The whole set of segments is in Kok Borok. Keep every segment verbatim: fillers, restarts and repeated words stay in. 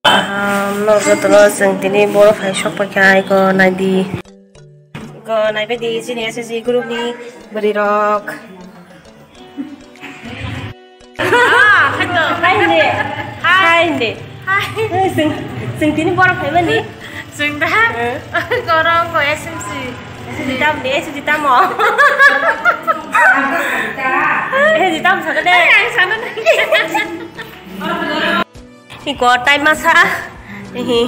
Ah, no, jotono chwng tini boro phai sok paikha, iko naidi. Iko naibaidi chini S S G group ni bwrwi rok. Ah, hello. Hi, hindi. Hi. Hi, hindi. Hi. Chwng, chwng tini boro phaimani. Chwng da? Eh. Goro ko S M C. S M C tam de, S M C tamo. Eh, di tam sa de. Ay, ay, sana na. Iko tai masa. Ihi.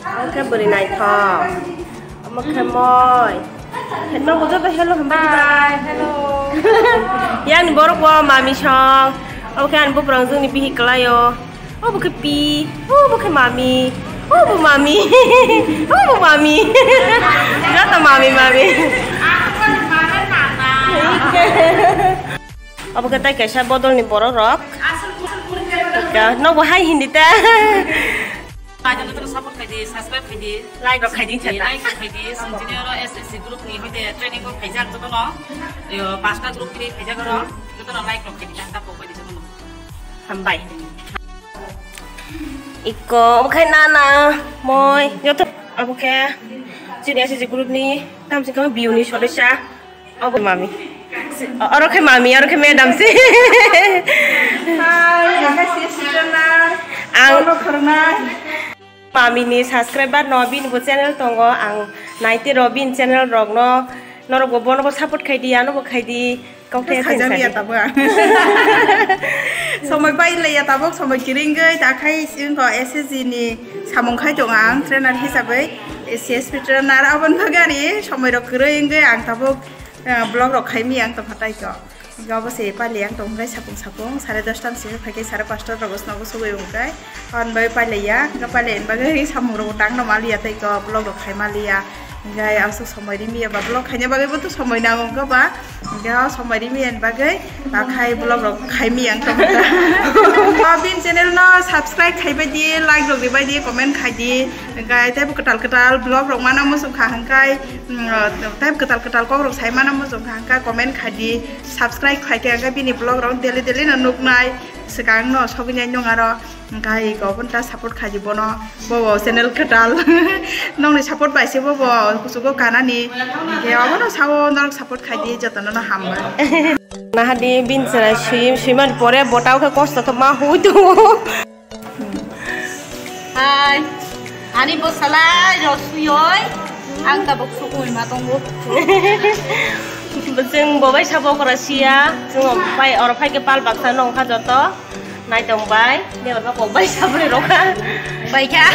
Oke, bwrwi naithok. Omo khe moi. Hetma bo joto hello hwnba di ba. Hi, hello. Yang ni borok bo mami song. Oke, ani buprang jungni bihi kwlaio. Obo khe pi. Obo khe mami. Obo mami. Obo mami. Joto mami, mami. Obo khe tai kaisa bodol ni borok rok. Ka, nobo hai hindi ta. Jotono support khaidi, subscribe khaidi, like rok khaidi, like rok khaidi. Chwng tini oro S S C group ni hoite training o khaijak jotono. Yo, pasta group ni khaijak oro. Jotono like rok khaidi, tang tapo khaidi jotono. Hambai. Iko, obo khai nana, moi, joto, obo khe chini S S C group ni, tamsi khe biu ni sodosya. Obo mami. Oro khe mami, oro khe madam se. Hai, ang khe C S C trainer. Ang bono khornai. Mami ni subscriber no bini bo channel tongo, ang naite ro bini channel rok no, norok bo bono bo support khai di, ano bo khai di. Kok the Sajam ya tabuk ang. Somoi pai le ya tabuk, somoi kiring goi ta khai sing ko S S G ni samung khai tong ang trainer hisabai, C S P trainer abon bagari somoi rok kwrwi wngwi ang tabuk. Eh, vlog rok khai mi ang tongkha tai ko. Ga bo se pali ang tong khai sapung sapung, sare dos ta ni simi phai khe sare pas ta rok snogo sugui wng kai. Hwn bai pali ya, ga pali en bagwi samung rok tang no mali ya tai ko vlog rok khai mali ya. Ga asuk somoi ri mi ya ba vlog khai ni bagwi bo to somoi nango ga ba. Ga somoi ri mi en bagwi ta khai vlog rok khai mi ang tong kha. Ba bin channel no subscribe khai bai di, like rok ri bai di, comment khai di. Ga tai bo kwtal kwtal vlog rok mana muchung kha hwn kai. Mm, tei kwtal kwtal kok rok sai mano muchung kha, hwnkhe comment khai di, subscribe khai khe hwnkhe bini vlog rok daily daily no nuknai, swkang no sogwi nai nung aro, hwnkhe iko obo ta support khai di bono, bo bo channel kwtal nokni support bai se bo bo kuchugo kanani, hwnkhe obono sao norok support khai di, jotono no hambai. Nahadi bin chwrai swi, swimani pore botao khe kosto khe ma hui tongo. Hai, ani bwsalai rw suyoi, ang tabuk sukui ma tongo. Chwng bo bai sabo kwra siya, chwng pai, oro phai khe pal baksa nw wngkha joto. Naitong bai, ni oro kok bai sabri rw kha. Bai kha.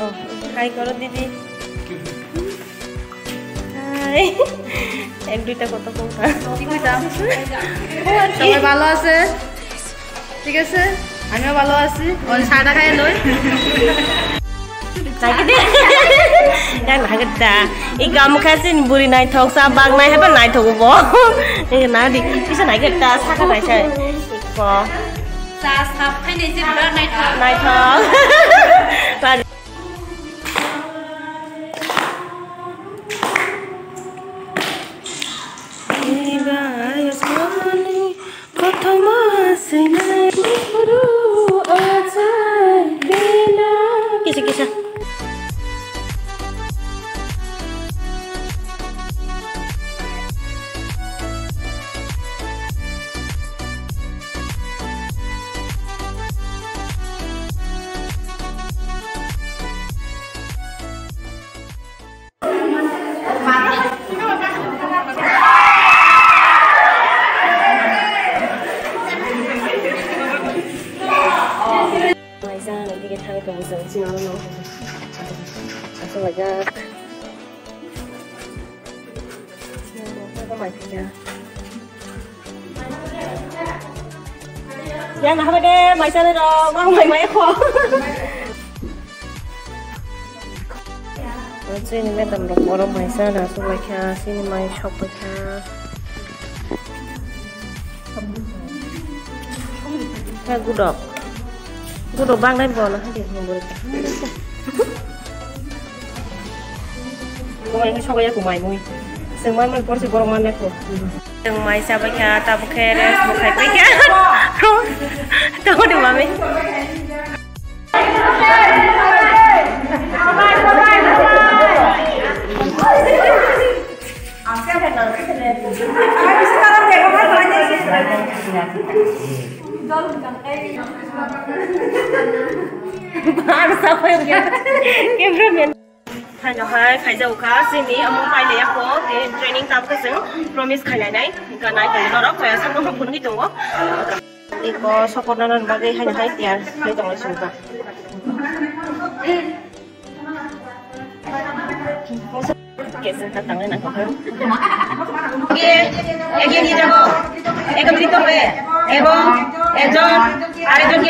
Oh, hai koro didi. Hai. Ek duita kotha kok kha. সবাই ভালো আছে? ঠিক আছে? আমিও ভালো আছি। ওই চা টা খাই লই। Naikhe de. Yang naikhe da. I gam kha sin buri naithok sa bag nai haba naithok bo. Naidi. Kisa naikhe da saka naisai. Ko. চা সাপ খাই নাইছে, বিরাট নাইথক। Naithok. Kisa, kisa. Maisa nang dige thang tong jang sing aro no. Aswk laijak. Yang nahabai de maisa ni rok, mang mai mai kho. Chini madam rok oro maisa na subai kha, chini mai sok bai kha. Khe gudok. Gudok bangnai bo no hadi hwnwi bwrwi. Bo hai khe sobai ya kumai mui. Chwng mai mai porsi borok manle kho. Chwng mai chabai kha, tabuk khe rest bo khai pai kha. Tamo de mami. Ang sa ko yung cameraman. Haino hai khaijak kha chini amo pailai ya ko training tam khe chwng promise khailai nai hwnkha nai norok kaya sakno phunwi tongo. Iko support nana bagwi haino hai tiyar khai tongo chwng kha. Kesa ta tangai nang kha. Ye, ye, ye, ye, ye, ekhamrito hai, ebong ekjon arekjon ke